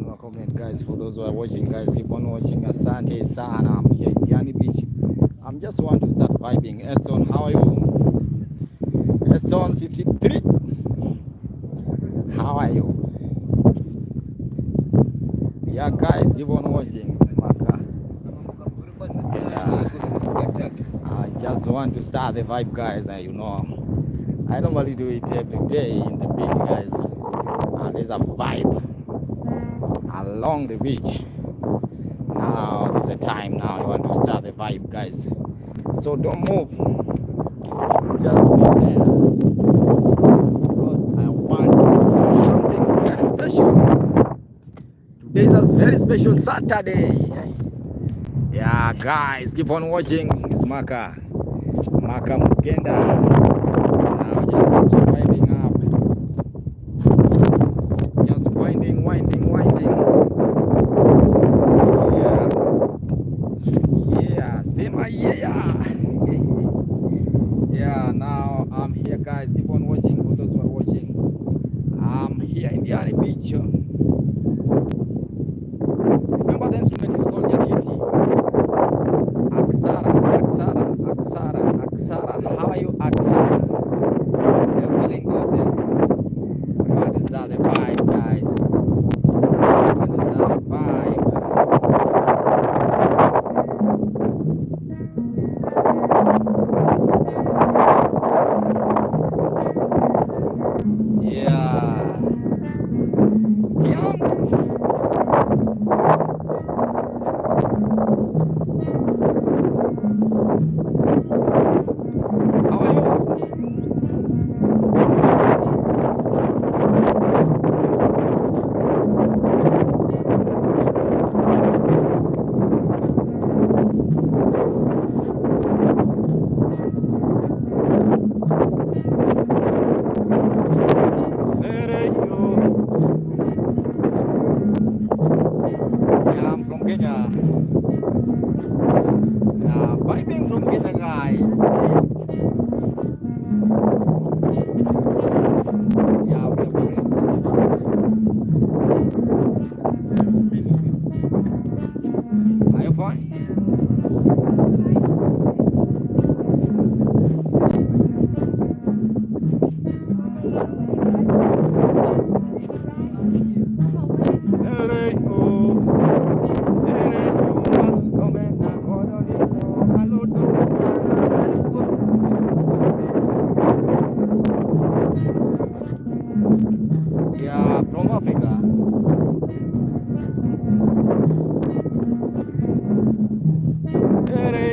on a comment, guys. For those who are watching, guys, keep on watching. Asante sana. I'm here in Diani Beach. I'm just want to start vibing. Eston, how are you? Eston 53. How are you? Yeah, guys, keep on watching. It's Maka. Yeah. I just want to start the vibe, guys. You know, I normally do it every day in the beach, guys. There's a vibe along the beach. Now there's a time now you want to start the vibe, guys. So don't move. Just be there. Because I want to do something very special. Today is a very special Saturday. Yeah, guys, keep on watching. It's Maka. Maka Mugenda. Now just winding up. Just winding, winding, winding. Yeah. Yeah, sema yeah. Yeah, now I'm here, guys. Keep on watching for those who are watching. I'm here in Diani Beach. Remember, the instrument is called Nyatiti. Aksara, Aksara, Aksara, Aksara. How are you, Aksara? You're feeling good, eh? We want to start the vibe, guys. We want to start the vibe. Yeah. Stian, how are you? Yeah, I'm from Kenya. Yeah, vibing from Kenya, guys. Yeah, we are friends. Are you fine? Yeah, from Africa. Yeah.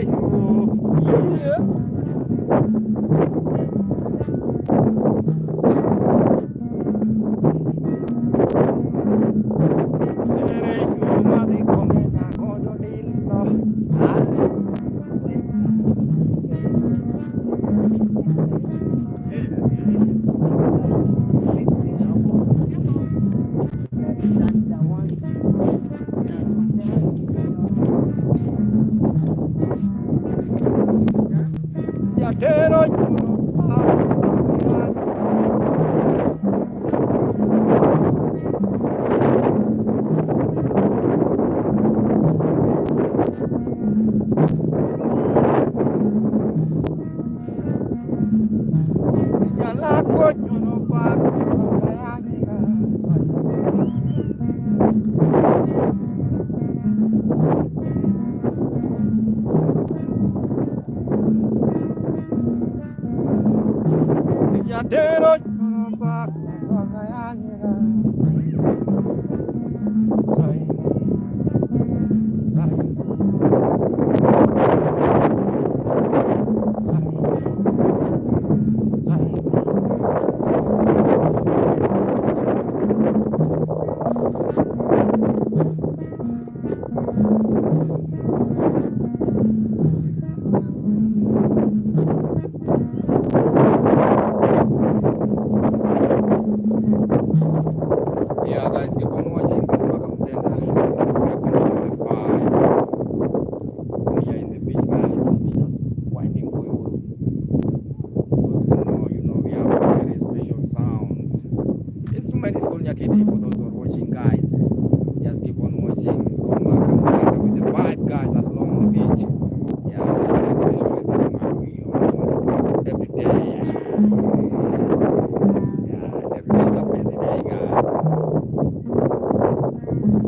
Sorry,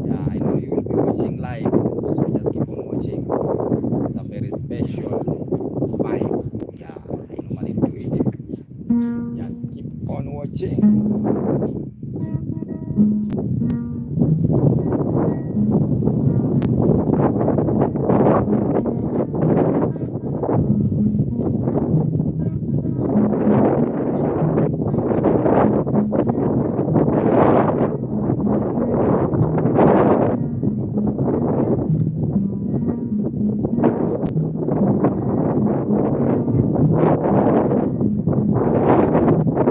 Yeah, I know you will be watching live, so just keep on watching. It's a very special vibe. Yeah, I normally do it. Just keep on watching.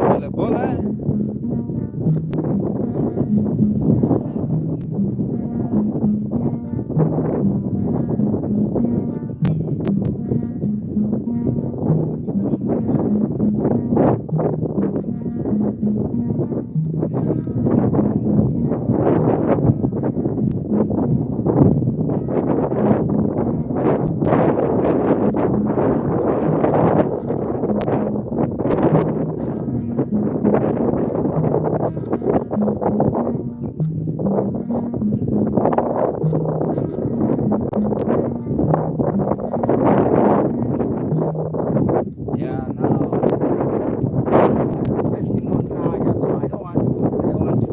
Pole pole. Yeah, now as you know now, I just I don't want to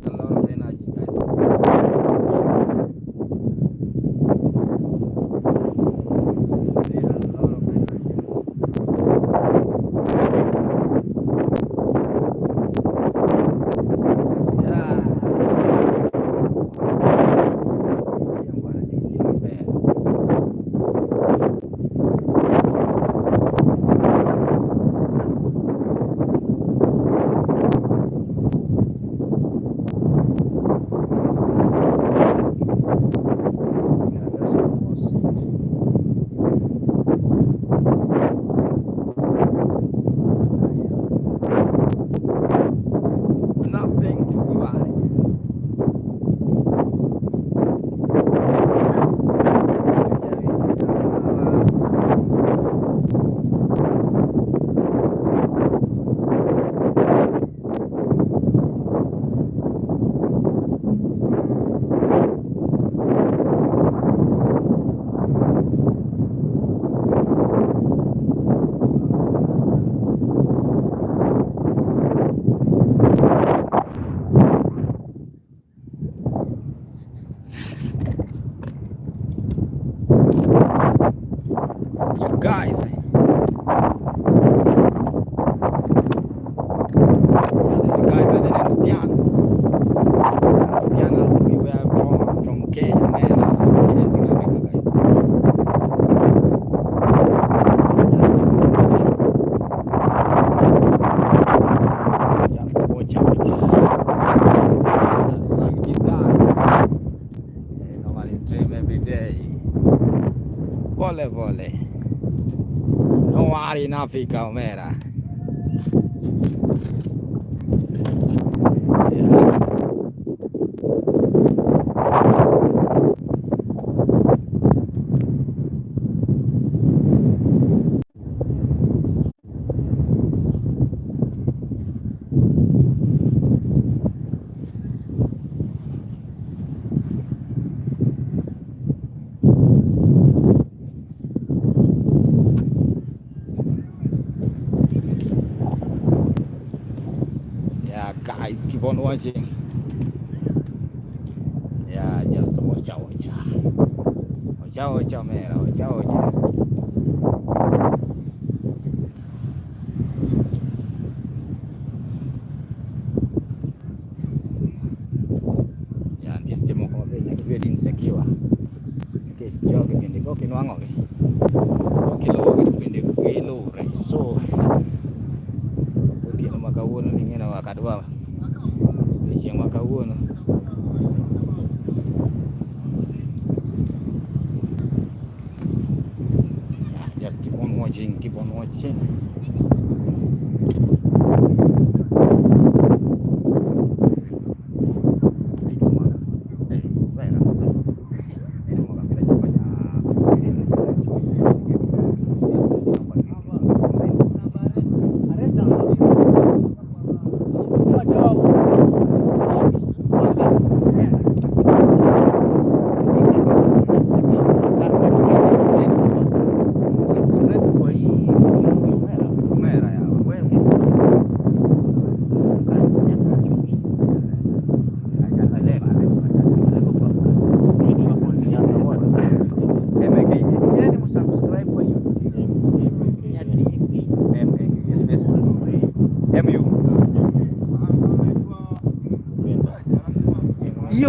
a lot of energy, guys. So, a lot of energy. Yeah. Bwana, man. Yeah, that's almost it. Nothing to be worried. You guys. Yeah, this guy by the name Stian. Stian asked me where I'm from. I'm from Kenya, man. Kenya is in Africa, guys. Just keep on watching. Just watch out. Yeah, that's how it is done. Yeah, normally stream every day. Pole pole. No worry in Africa, Omera. Yeah. Yeah, guys, keep on watching. Yeah, just watch out, watch out. Watch out, watch out, man. Watch out, watch out. Yeah, nitie seche moko ma be nyaka ibed insecure. Nikech jogi bende kok inwang'o gi, kok iluwo gi to bende gilure. So, otieno ma kawuono ni ing'e ni ok adwa odiochieng' ma kawuono. Yeah, just keep on watching, keep on watching.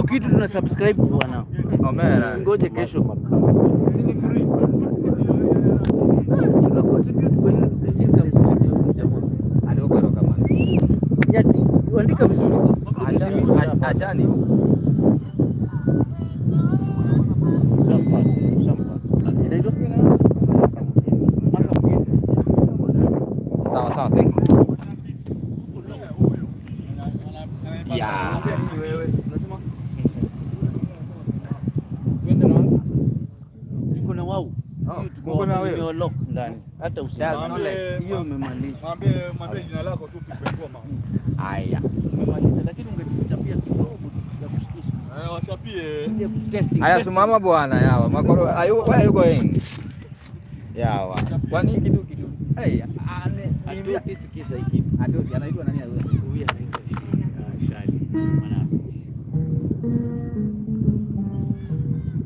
Kitu tuna subscribe, bwana. Omera. Usingoje kesho. Si ni free? Tuna contribute kwa income stream ya huyu jamaa. Aduoko erokamano. Nyati, andika vizuri. Ashani. Inaitwa Maka Mgeni. Sawa sawa, thanks. Yeah. Unasema? Tuko na wao. Oh, Tuko mko na wewe? Tumewalock ndani. Hata usi. There's no like. Hiyo umemaliza. Mwambie, mwambie jina lako tu pigwe ngoma. Aya. Umemaliza, lakini ungetuchapia kidogo za kushikisha. Eh, wachapie. Ile testing. Aya, Testing. simama bwana yawa. Makoro, ayu, where are you going? Yawa. Kwani kitu kitu. Hey, ane Atoki sikiza hiki. Atoki anaitwa nani? Huyu anaitwa Shali. Mwana.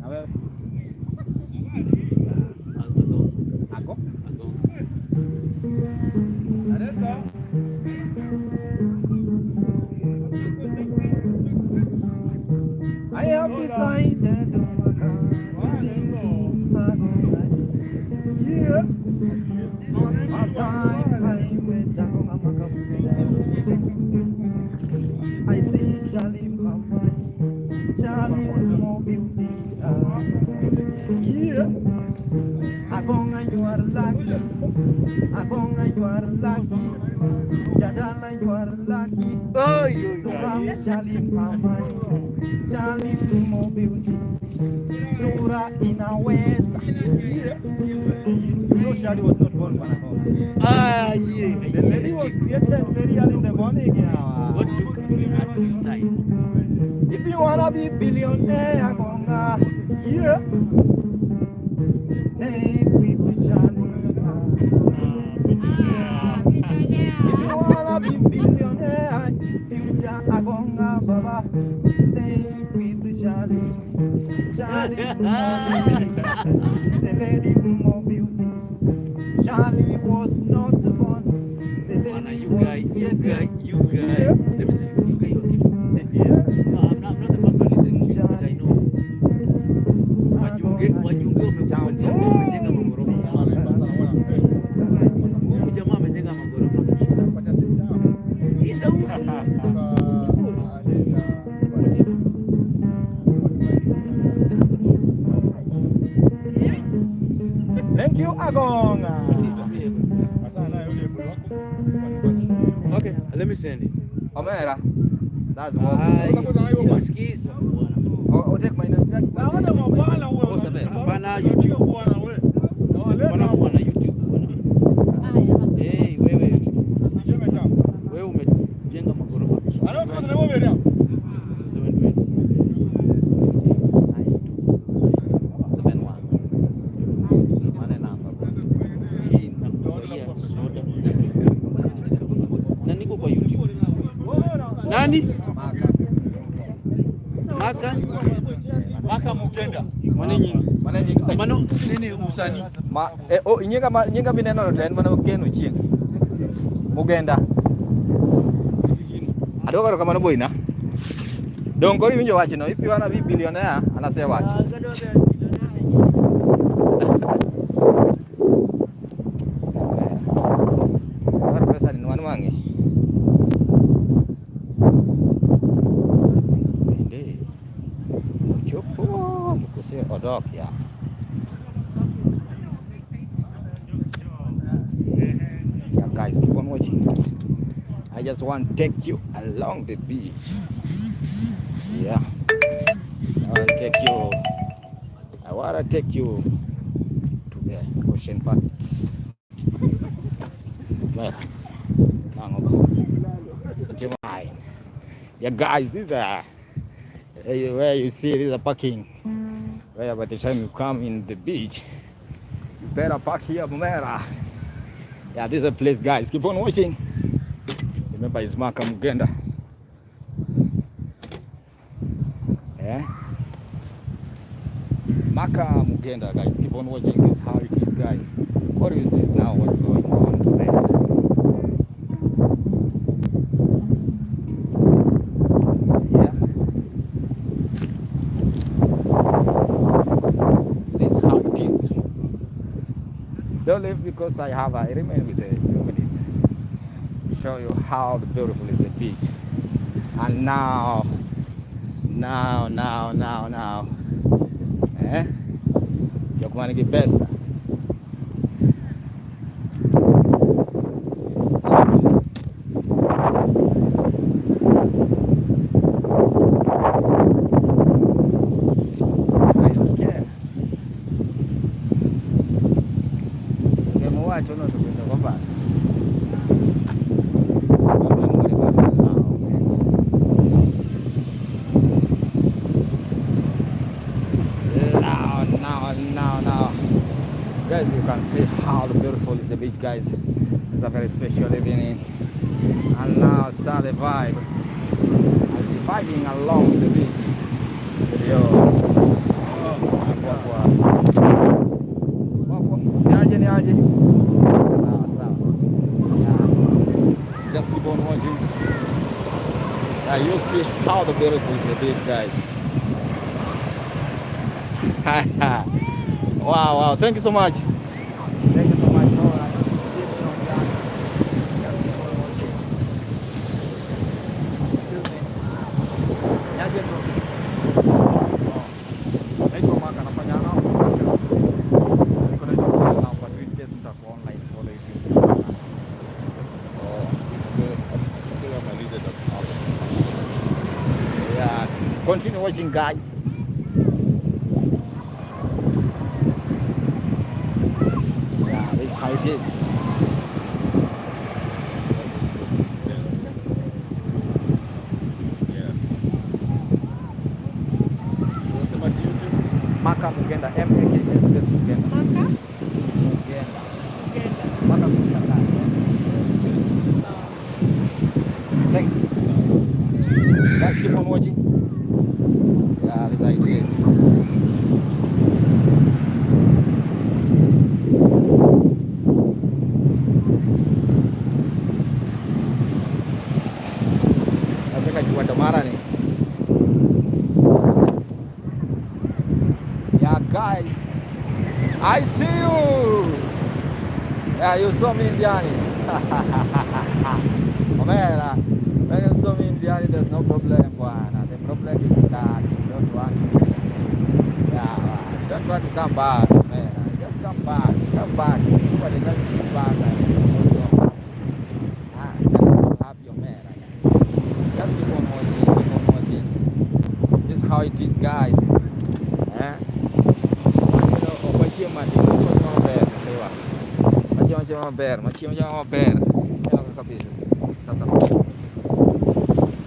Na wewe? Ago. Ako? Ago. Aleta. I have decided. Yeah. Last time I went down, I see Charlie Mama, Charlie more beauty. Yeah. Agonga, you are lucky. Agonga, you are lucky. Jadala, you are lucky. Oi, So I'm Charlie Mama, Charlie more beauty. Sura inaweza. You know Charlie was not born Panagoma. Ah, yeah. The lady was created very early in the morning. Yeah. What look at this time? If you wanna be billionaire, Agonga, yeah. Stay with Charlie. If you wanna be billionaire in future, Agonga Baba, stay with Charlie. Charlie, Charlie, the lady more beauty. Charlie was not born. The Bwana, lady you was guy, you guy, created. you guy. Let me tell you, you guy, you are gifted. Yeah. No, I'm not the first one listening to you, but I know. Wajunge, wajunge wamekupatia, wamejenga magorofa. Huyu jamaa amejenga magorofa. Giza huko. Thank you, Agonga. Okay, let me send it. Omera. That's what. Ai, sikiza bwana. Oh, oh, take my name. Take my name. Oh, seven. Hapana, YouTube. Bwana bwana YouTube bwana. Hey, wewe wewe umejenga magorofa. 720. 71. Mane namba. Hii nakubaia soda. Na niko kwa YouTube. Nani? Maka. Maka? Maka Mugenda. Mane nyingi. Mane nyingi. Mano nini usani? Ma eh, oh, nyinga ma nyinga mineno to en mana geno chieng. Mugenda. Aduoko erokamano boyna. Dong koro iwinjo wachno. If you wanna be billionaire, anasewacho. Koro pesa ni nwanwang'e. Bende ochopo kose odok ya. Yeah, guys, keep on watching. I just want to take you along the beach. Yeah. I want to take you I want to take you to the ocean part. Well, yeah, guys, these are where you see these are parking. Where by the time you come in the beach, you better park here, Mumera. Yeah, this is a place, guys. Keep on watching. Remember, it's Maka Mugenda. Yeah. Maka Mugenda, guys. Keep on watching. This is how it is, guys. What do you see now? What's going on there? Yeah. Don't leave because I remain with a few minutes. Show you how beautiful is the beach. And now, now, now, now, now. Eh? Jok man gi pesa. Shit. I don't care. Ungemwacha uno tukwenda kwamba Baba mngore baba lao, man. Now, now, now, now. Guys, you can see how beautiful is the beach, guys. It's a very special evening. And now start the vibe. I'll be vibing along with the beach. Yo. Poa, poa. Poa, poa. Niaje, niaje. Sawa, sawa. Yeah. Just keep on watching. Yeah, you see how the beautiful is the beach, guys. Wow. Thank you so much. Thank you so much. Oh, I see me on that. Just keep on watching. Excuse me. Niaje bro? Oh. Naitwa Mark, anafanya nao production. Niko na YouTube channel now kwa Tweet Case, mtakuwa online, follow YouTube. Oh. Amalize kabisa. Yeah. Continue watching, guys. Yeah, this is how it is. Yeah. Unasema ati YouTube? Maka Mugenda, M A K A space Mugenda. Maka Mugenda. Mugenda. Maka Mugenda. Thanks. Guys, keep on watching. Yeah, this is how it is. Sasa kachukua mara ni. Yeah, guys. I see you. Yeah, you saw me in Diani. Omera, when you saw me in Diani, there's no problem, bwana. The problem is that you don't want to. Yeah, you don't want to come back, Omera. Just come back, come back. Nobody can come back. And also happy. Ah, just happy, Omera, guys. Just keep on watching, keep on watching. This is how it is, guys. Eh? Wachie mati, wachie maber, lewa. Wachie wachie maber, wachie wachie maber. Neno kabisa. Sasa.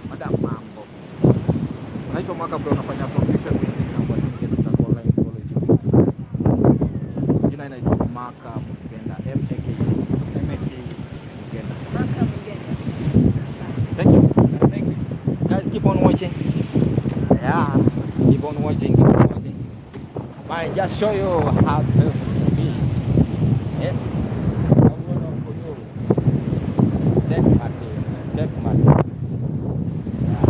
Madam mambo. Naitwa Mwaka Bro, nafanya producer music na kwa nini kesi online follow YouTube subscribe. Jina inaitwa Maka Mugenda, M A K M A K Mugenda. Maka Mugenda. Thank you. Thank you. Guys, keep on watching. Yeah, keep on watching, keep on watching. I just show you how beautiful it is. Yeah. Take Martin, take Martin. Yeah.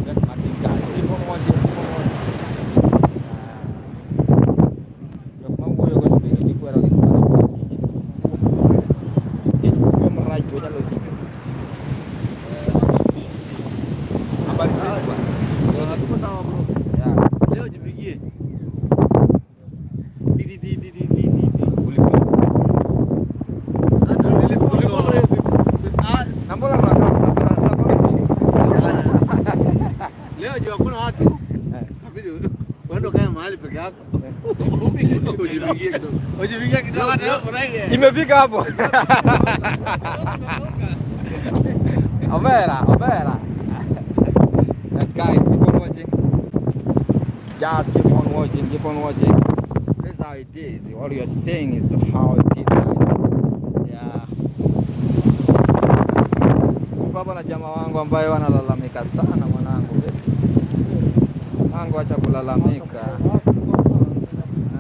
Take Martin, guys. Keep on watching, keep on watching. Jok ma wuoyo go to bedo gikwero gi mana voice gi. Nikech kuom rach to nyalo hinyo. Habari zenu bwana. Tuko sawa bro. Yeah. Leo jipigie. Di di di di di di di. Ulifollow. Hata nilifollow hiyo siku. Ah, Na mbona unakaa unafanya leo juu hakuna watu. Itabidi uende ukae mahali peke yako. Ujipigie kidogo. Ujipigie kidogo hata ufurahie. Imefika hapo. Omera, omera. That guys, keep on watching. Just keep on watching, keep on watching. That's how it is. All you're saying is how it is, guys. Yeah. Baba na jamaa wangu ambaye wanalalamika sana mwanangu. Wangu acha kulalamika.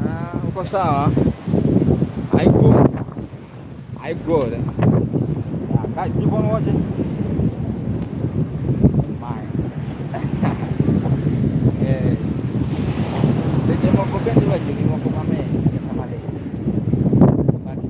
Ah, uko sawa? I good. I good. Yeah, guys, keep on watching. Bye. Eh. Seche moko bende wachni moko mamit kata malit. But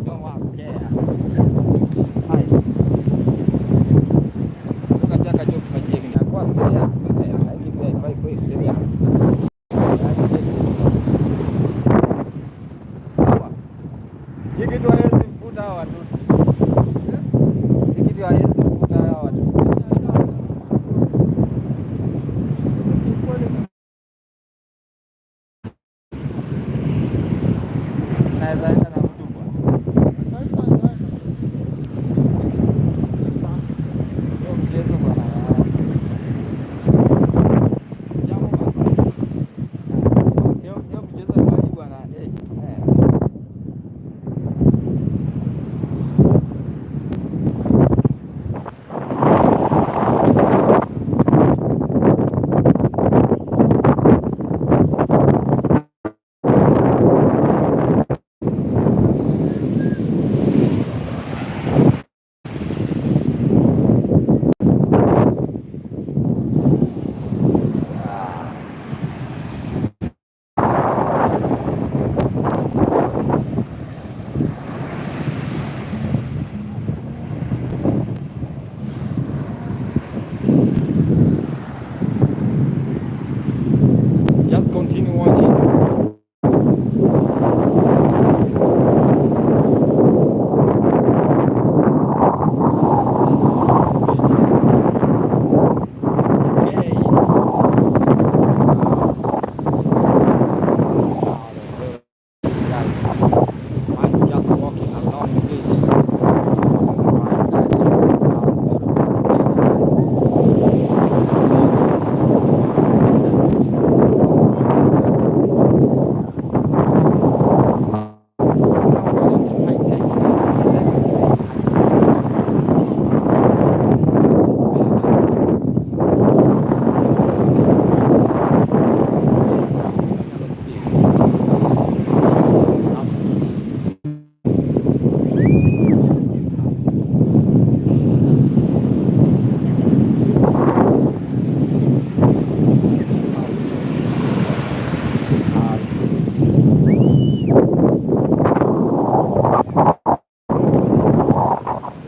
Inaweza enda na mtu bwana. Hiyo mchezo bwana. Jambo bwana. Hiyo mchezo ya maji bwana. Eh, eh. Ah. Just continue watching. Today, guys, I'm just walking along the beach. Guys, how beautiful the beach, guys. Now we're into high tech, guys. High tech, we see high tech.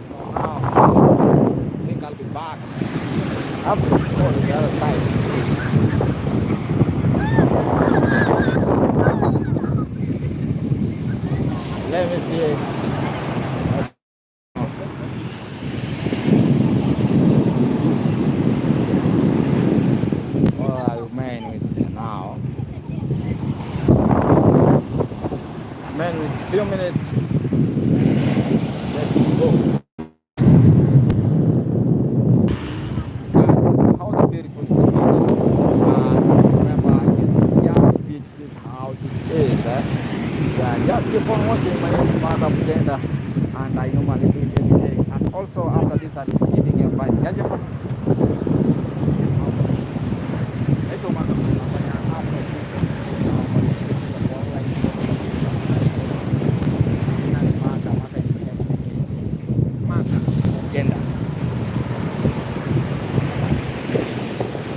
So now, I think I'll be back. I have to go to the other side. Please. Let me see. What I remain with now. Remain with few minutes. Let's go. Guys, this is how the beautiful is the beach. And remember, it's Diani Beach. This is how it is. Eh? Yeah, just keep on watching. My name is Martha Mugenda, and I normally do it every day. And also after this, I'll be giving you a vibe. Niaje bro? This is how naitwa Martha Mugenda, nafanya Afro Fusion. Jina ni Martha, Martha is M-A. Martha Mugenda.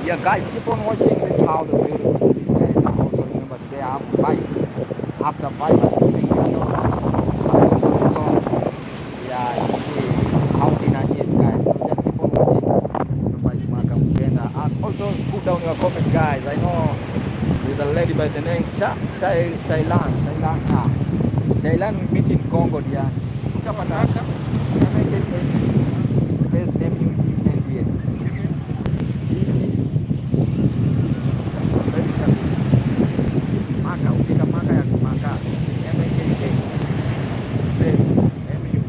Yeah, guys, keep on watching. This is how the beautiful is, guys. And also remember today I have 5. After 5, I'm giving you shots. Long. Yeah, you see how dinner is, guys. So just keep on watching. Remember, it's Martha Mugenda. And also put down your comment, guys. I know there's a lady by the name Shailan. Shailan. Ah. Shailan, we meet in Congo, yeah. M-A-K-A space M-U-G-N-D-A. G-E. Maka, ukika maka ya maka. M-A-K-A space M-U.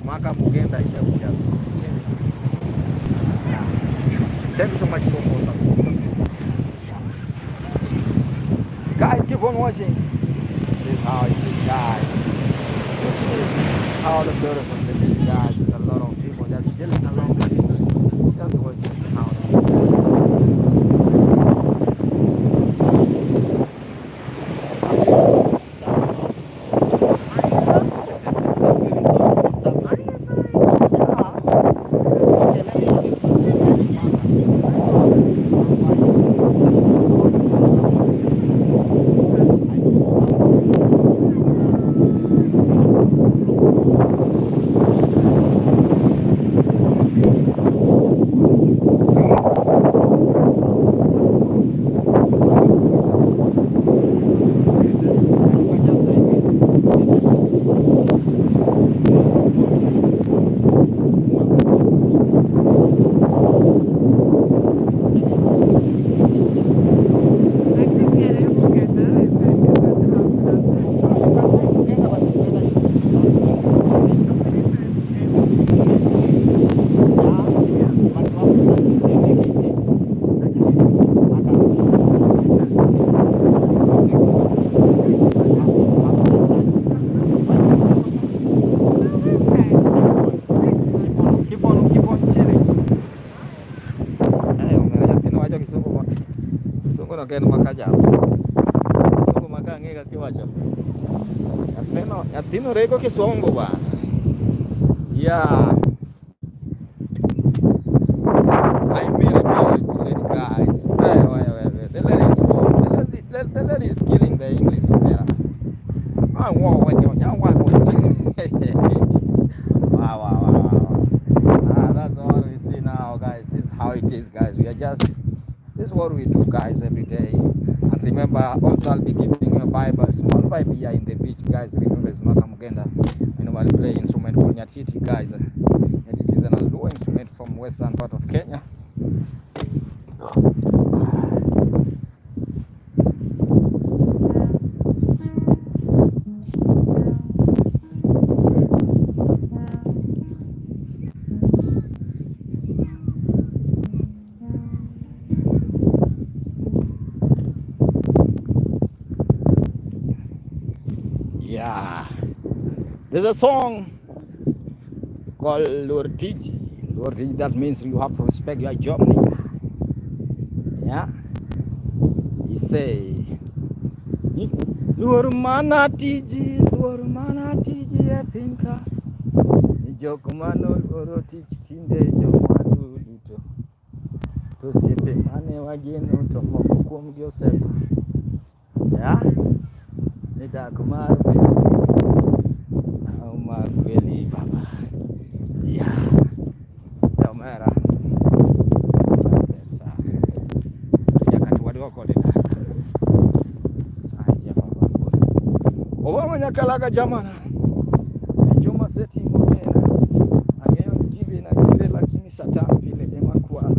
Maka Mugenda ishakuja. Yeah. Thank you so much for support. Guys, keep on watching. This is how it is, guys. You see how the beautiful city is, guys. There's a lot of people just chilling along the beach. Just watching how the Ok en makaja. Kisungu maka ang'e kaka iwacho. Nyathino, nyathino rego kisungu bwana. Yeah. I meet a beautiful lady, guys. Hey, wait, wait, wait. The lady is the lady is killing the English opera. I want what you want. Wow. Ah, that's all we see now, guys. This is how it is, guys. We are just this is what we do, guys, every day. And remember, also I'll be giving you a vibe, a small vibe here in the beach, guys. Remember, it's Maka Mugenda. I normally play instrument called Nyatiti, guys. Nyatiti is an Luo instrument from western part of Kenya. Yeah. There's a song called Luor Tiji. Luor Tiji, that means you have to respect your job, nigga. Yeah. He say, Luor mana tiji, luor mana tiji e piny ka. Jok manoluoro tich tinde jomwandu duto. To osiepe mane wageno to moko kuomgi osetho. Yeah. Ni dak mar piny mar kweli baba. Yeah. Omera. Pesa. Nyaka to wadwa kode dala. Sanje baba. Obama nyakalaga jamana. Juma seti mobera. Ang'eyo ni TV na kile lakini satan pile ema kwala.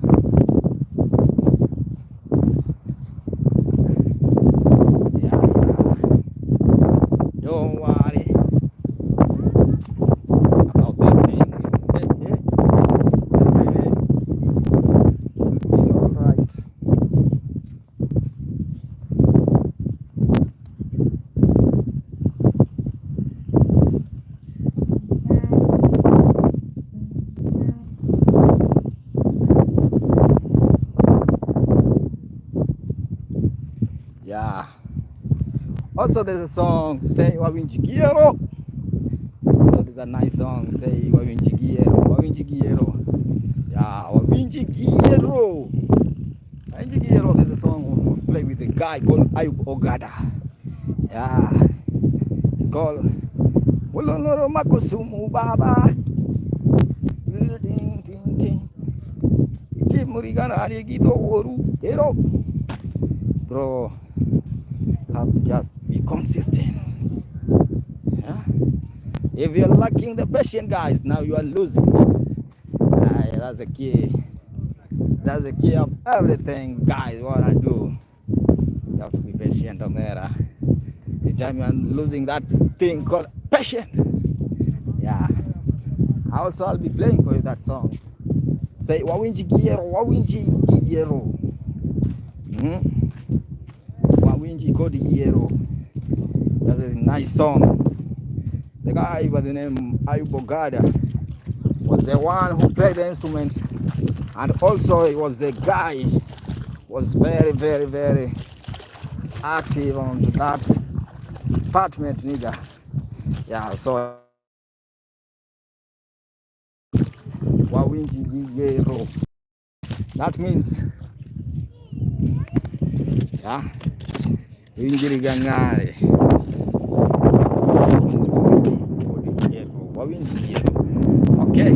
Yeah. Don't worry about that thing. Everything will be all right. Yeah. Also, there's a song say Wawinji Giero. So there's a nice song say Wawinji Giero, Wawinji Giero. Yeah, Wawinji Giero. Wawinji Giero. There's a song was played with a guy called Ayub Ogada. Yeah, it's called Wololoro Makosumu Baba. Ding ding ding. Murigana Arigido Oru Hero. Bro, have to just be consistent. Yeah? If you're lacking the patience, guys, now you are losing it. That's the key. That's the key of everything, guys. What I do, you have to be patient, Omera. The time you are losing that thing called patient. Yeah. Also, I'll be playing for you that song. Say Wawinji Giero, Wawinji Giero. Wawinji Kodi Giero. That's a nice song. The guy by the name Ayub Ogada was the one who played the instrument, and also he was the guy was very, very, very active on that department, nigga. Yeah, so Wawinji Giero. That means, yeah, Winjiri Gangare. That means Wawinji Giero. Wawinji Giero. Okay.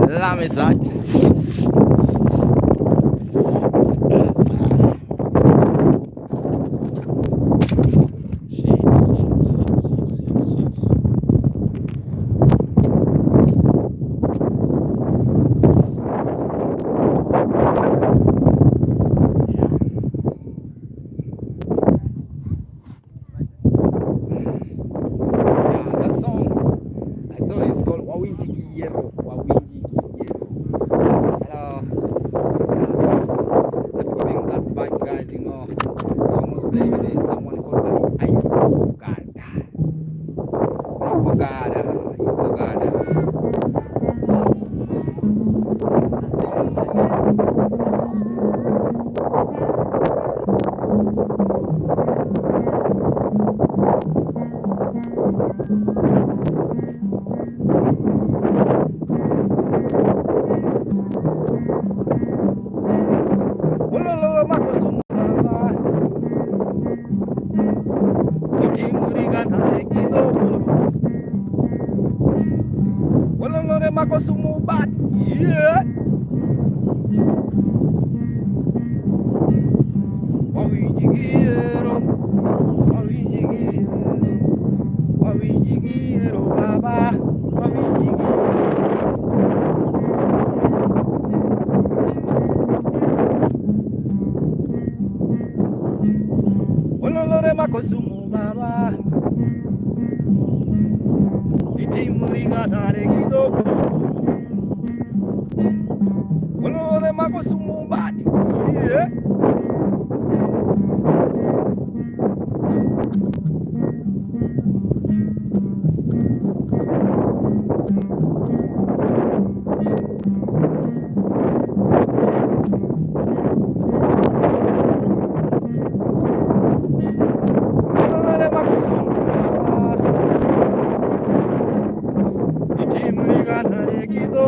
Let me start. Shit, shit, shit, shit, shit, shit. Yeah. Yeah, that song is called Wawinji Giero. Wawinji Giero. makosumu bat. Yeah. Wawinjigiero, wawinjigiero, wawinjigiero baba, wawinjigiero. Ololore makosumu baba. Itimuriga nare gido. Ololore makosumu bat. Yeah. Ololore makosumu baba. Itimuriga nare gido.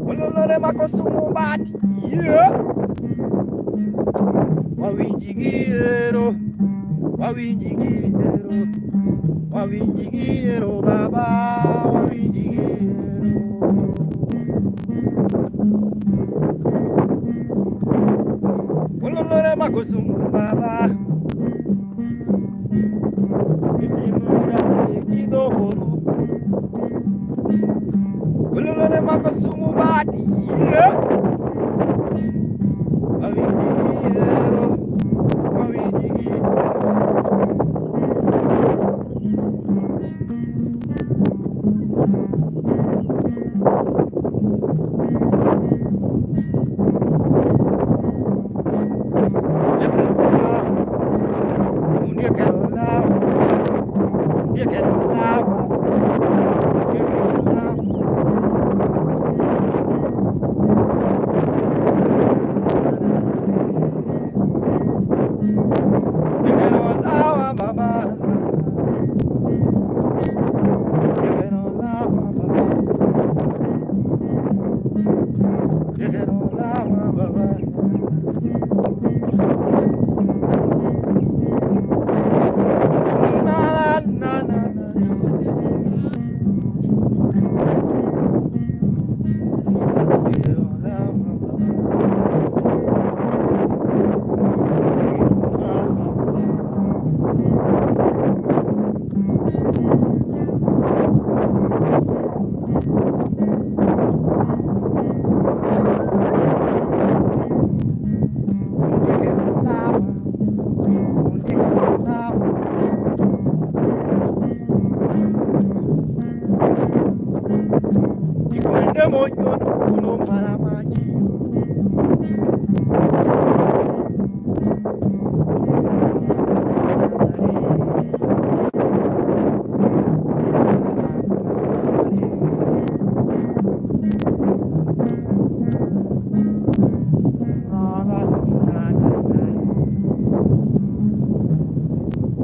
Ololore makosumu bat. Yeah. Wawinjigiero, wawinjigiero, wawinjigiero baba, wawinjigiero. Ololore makosumu baba. Itimuriga nare gido. Ololore makosumu bat. Yeah. Wawinjigiero, wawinjigiero.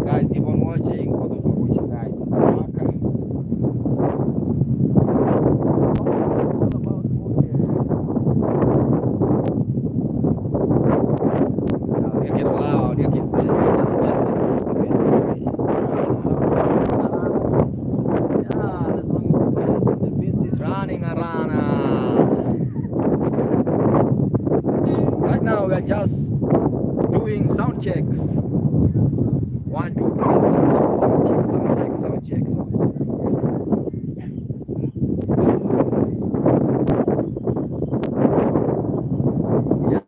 Guys, keep on watching. For those who are watching, guys, it's Maka. All about okay. Yeah, get loud. Yeah, it's just chasing. The best is running. Yeah, the song is the beast is running around. Right now, we are just doing sound check. 1, 2, 3, sound check, sound check, sound check, sound check, sound check. Yeah.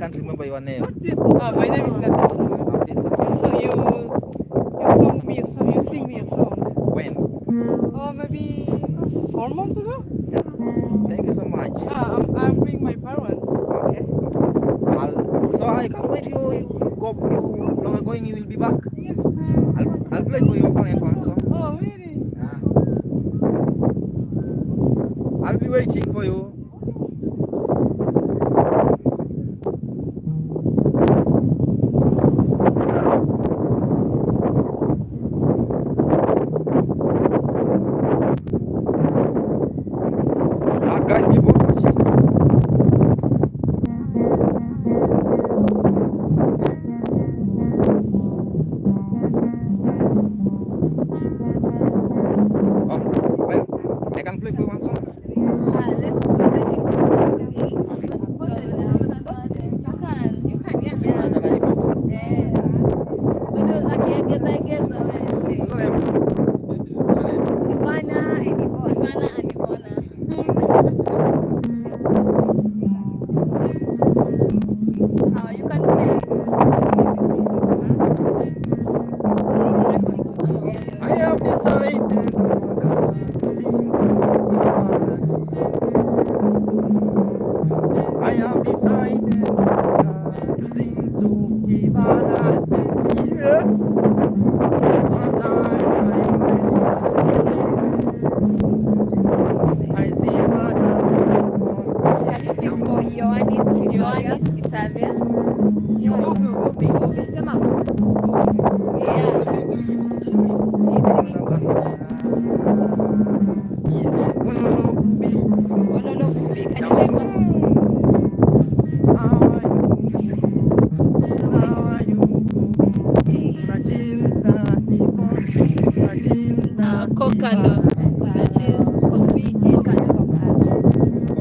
can't remember your name. Ah, my name is Nafisa. Nafisa. You saw you song me a song. You sing me a song. When? Oh, maybe 4 months ago. Yeah. Thank you so much. Ah, I'm bring my parents. Okay. So I can't wait. You go. You longer going. You will be back. Yes. I'll play for your opponent one song. Oh, really? Yeah. I'll be waiting for you. Ah, guys, keep on watching. Oh, well, I can play for you one song. Ah, let's go the next You can, you can, yeah. Si unataka nyimbo? Eh. Bado akiegeza egeza wewe. What's your name? What's your name? Ivana and Yvonne. Ivana and Ivona. Sawa, you can play. I have decided to sing to Ivana. I have decided to sing to Ivana. Yeah. Last time I met I see Madam. Can you sing for Ioannis? Ioannis Kisaria. Ubi, Ubi, Ubi. Sema Ubi. Ubi. Yeah. He's singing for you. Yeah. Ololo Bubi. Ololo Bubi. Can you sing for How are you? How are you? Matilda, Matilda. Ah, Kokalo. Kokalo. Kokara.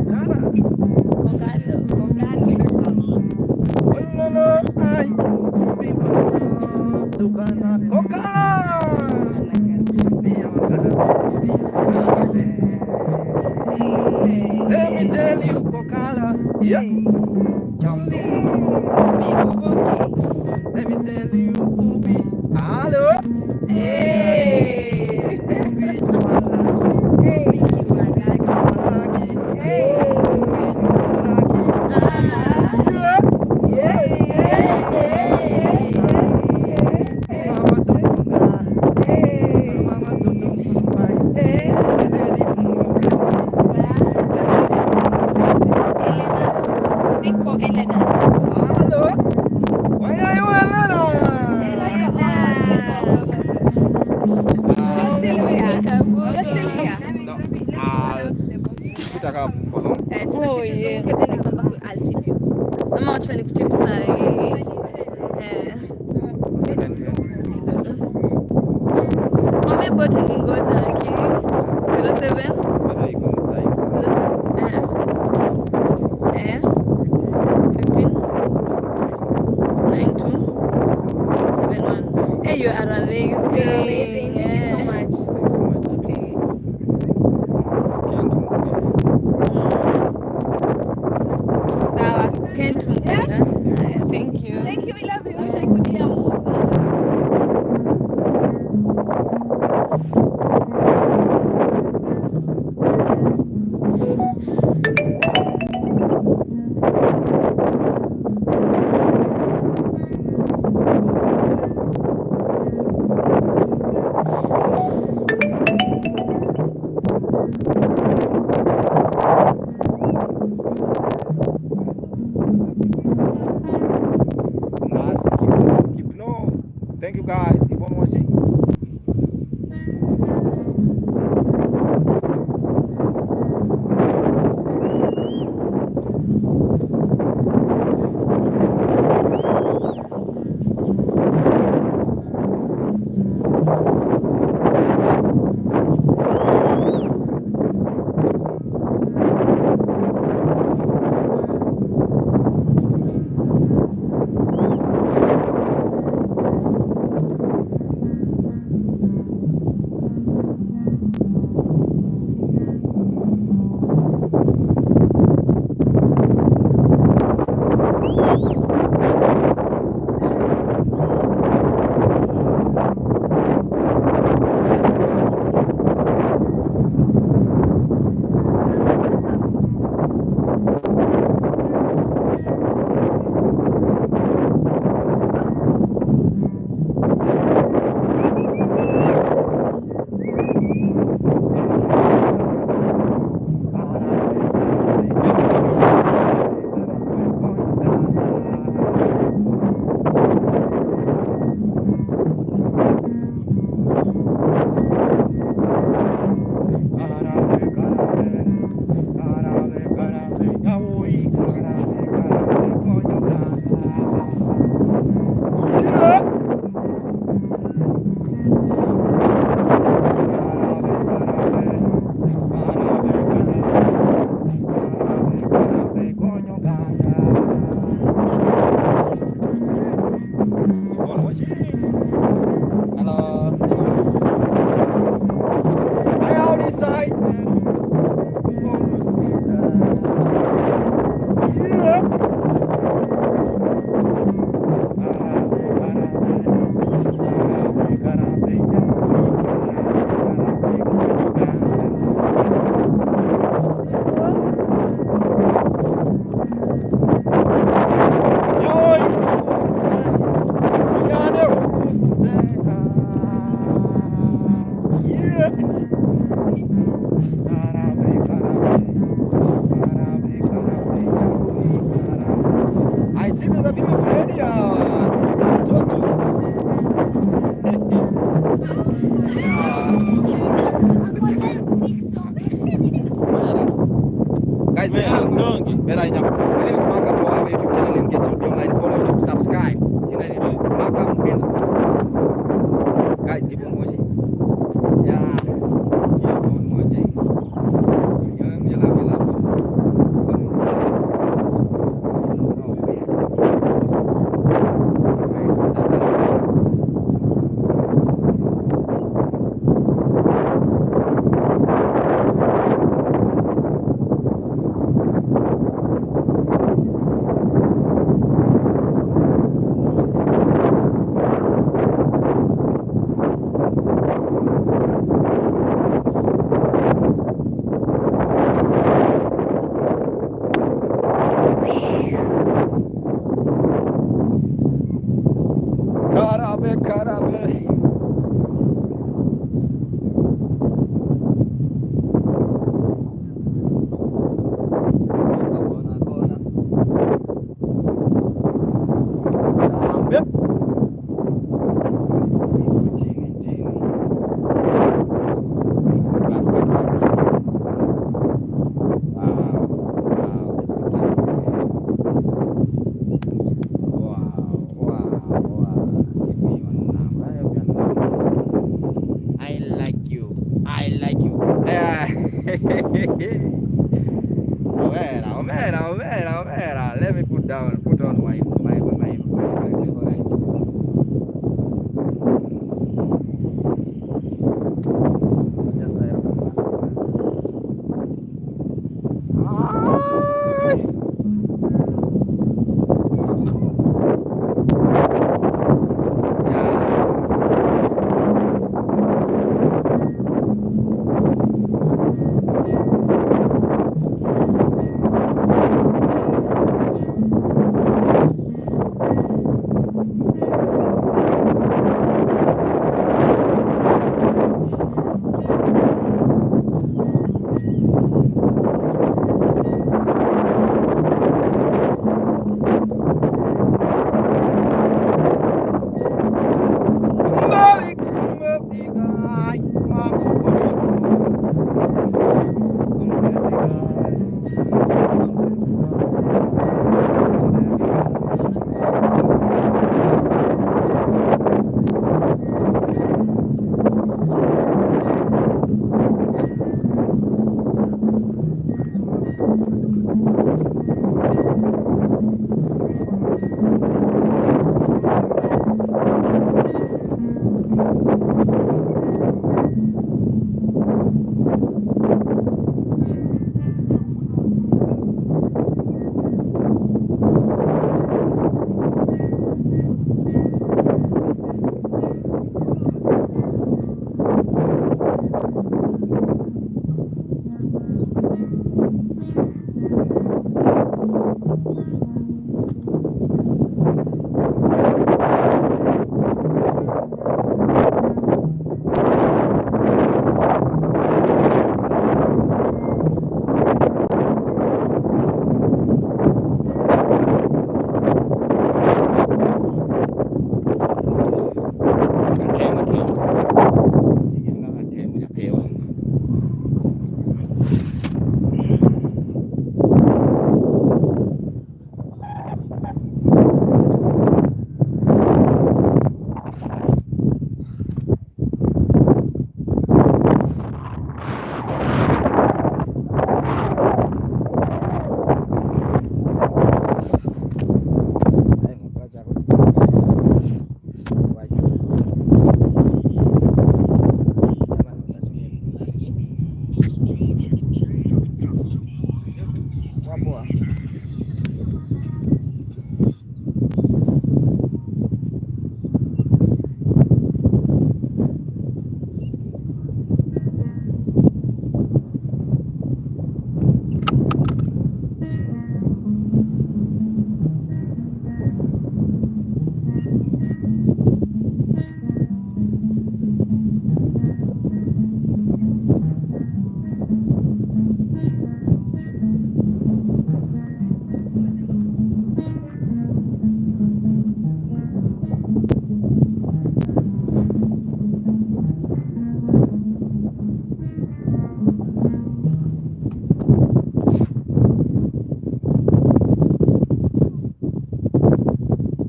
Kokalo. Kokalo? Ololo, ay, ubi, ololo, tukana, kokara. Let me tell you, Kokala. Yeah. Jump. Ubi, Ubi. Let me tell you, Ubi. Hello. Hey. Ubi, you are lucky. Hey. You are lucky. You are lucky. Hey. Ubi, you are lucky. Ah. Yeah. Yeah. Hey. Mama Totonga. Hey. Mama Totonga. Hey. The lady more beauty. The lady more beauty. Elena. Sing for Elena. Hello. Why are you Elena? Elena. You're still here. You're still here. No. Sitakaa for long. Eh, sasa Oh, sisi yeah. tuzunguke, then we come back, I'll tip you. Ama wacha nikutip saa hii. Eh, 7:20. kidogo. Mwambie boti ni ngoja aki 07 Bado iko time. Eh. Eh. 15 9 2 7 1. Hey, you are amazing. You're amazing. Thank you so Yeah. much. Thanks so much. Okay. Sikia tu. Sawa. Kent Mkenda. Haya, thank you. Thank you. We love you. I wish I could hear more. Seaside, man. Move on the seaside. Yeah. Karabe, karabe, karabe, karabe, karabe. I see there's a beautiful lady, Toto. Guys, Bella Inya. My name is Maka Bro. I have a YouTube channel in case you'll be online. Follow YouTube, subscribe. Maka Mugenda. Guys, keep on watching. Yeah, keep on watching. Yeah, yeah, yeah, yeah. No, wait. Wait, start that. Karabe, karabe. Kona, kona. Yep. Chini, chini. Back, back, back. Wow, wow, it's the time, man. Wow. Give me your number. I have your number. I like you. I like you. Yeah. Omera, Omera, Omera, Omera. Let me put down.